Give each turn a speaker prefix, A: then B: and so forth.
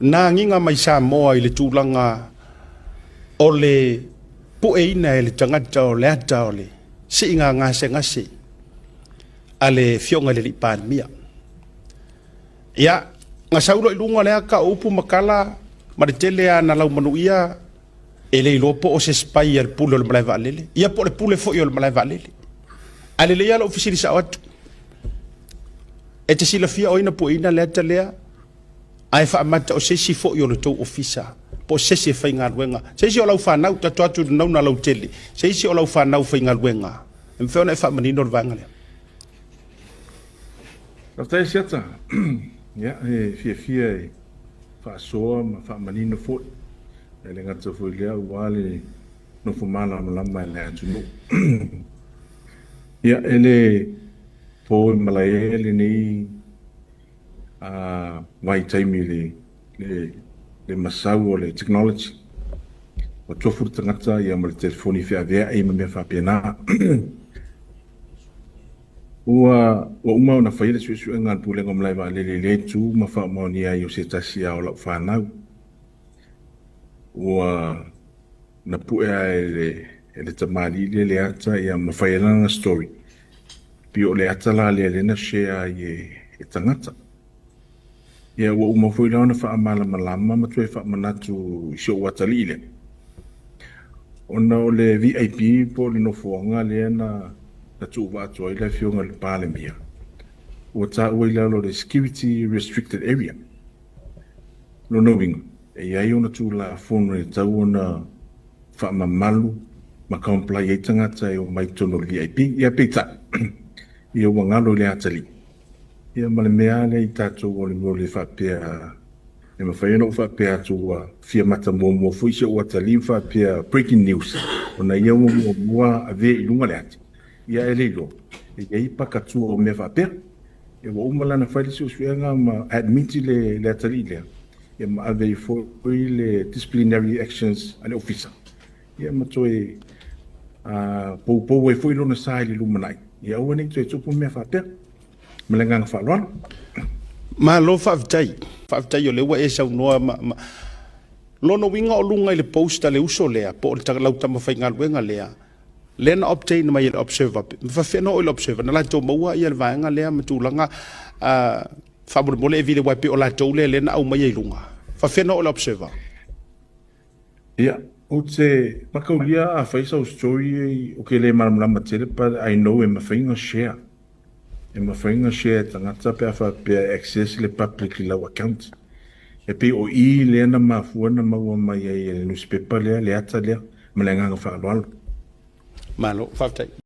A: Na agiga mai Samoa i le tulaga o le pueina e le tagata o le ata o le siiga gasegase a le Afioga i le Alii Palemia. Ia, na sau loa i luga o le ata o upu ma tala ma le tele lava na laumanuia, e le iloa po o se spy a le pule o le malae vaalele, ia po o le pule foi o le malae vaalele. Ae lelei lava lou fesili sao atu, e te silafia o ai na pueina le ata lea? Ae faamata o se isi foi o le tou ofisa, po o se isi e faigaluega, se isi o lau fanau, tatou atu i le nauna lautele, se isi o lau fanau faigaluega. E mafai ona e faamanino le vaega lea?
B: Faafetai Asiata. Ia, e fiafia e faasoa ma faamanino foi. E le gata foi i lea aua le nofo malamalama i le atunuu. Ia, e le po i malae lenei vaitaimi i le masau o le technology. Ua tofu le tagata ia ma le telefoni feaveai ma mea faapena. Ua uma ona faia le suesuega a le Pulega o Malae Vaalele i lea itu ma faamaonia ai o se tasi lava o lau fanau. Ua na pue lava e le tamalii lea le ata ia ma fai ai lana story. Pei o le ata la lea lea na share ai e tagata. Ia ua uma foi la ona faamalamalama ma toe faamanatu i si ou atalii lea. Ona o le VIP po o le nofoaga lea na tuuvaa atu ai le Afioga i le Palemia, ua taua i lalo o le Security Restricted Area. Lona uiga, e i ai ona Tulafono e tatau ona faamamalu ma comply ai tagata e omai i totonu o le VIP. Ia peitai, ia ua galo i le atalii. Ia ma le mea lava lea i tatou o le mea o le faapea e mafai ona ou faapea atu ua fia mata muamua foi si ou atalii ma faapea breaking news ona ia ua muamua avea i luga le ata. Ia ae le iloa, e i ai pakatua o mea faapea. Ia ua uma la ona fai le suesuega ma admit le atalii lea, ia ma ave ai foi le disciplinary actions a le ofisa, ia ma toe poupou ai foi lona sa i le lumanai, ia aua ne i toe tupu mea faapea. Ma le agaga faaaloalo.
A: Malo faafetai. Faafetai o lea ua e saunoa ma, ma... Lona uiga o luga i le post a le uso lea, po o le lau tama faigaluega lea, lea na obtain mai e le Observer, ma faafefea na oo i le Observer, na latou maua ia le vaega lea ma tulaga faamolemole e vili aua e pei o latou lea lea na aumaia i luga. Faafefea na oo i le Observer?
B: Ia, ou te mataulia a fai sau story ou te le malamalama tele but I know e mafai ona share. E mafai ona share e tagata pe a faapea e access le public i lau account. E pei o i lea na mafua na maua mai ai e le nusipepa lea le ata lea ma le agaga faaaloalo.
A: Malo, faafetai.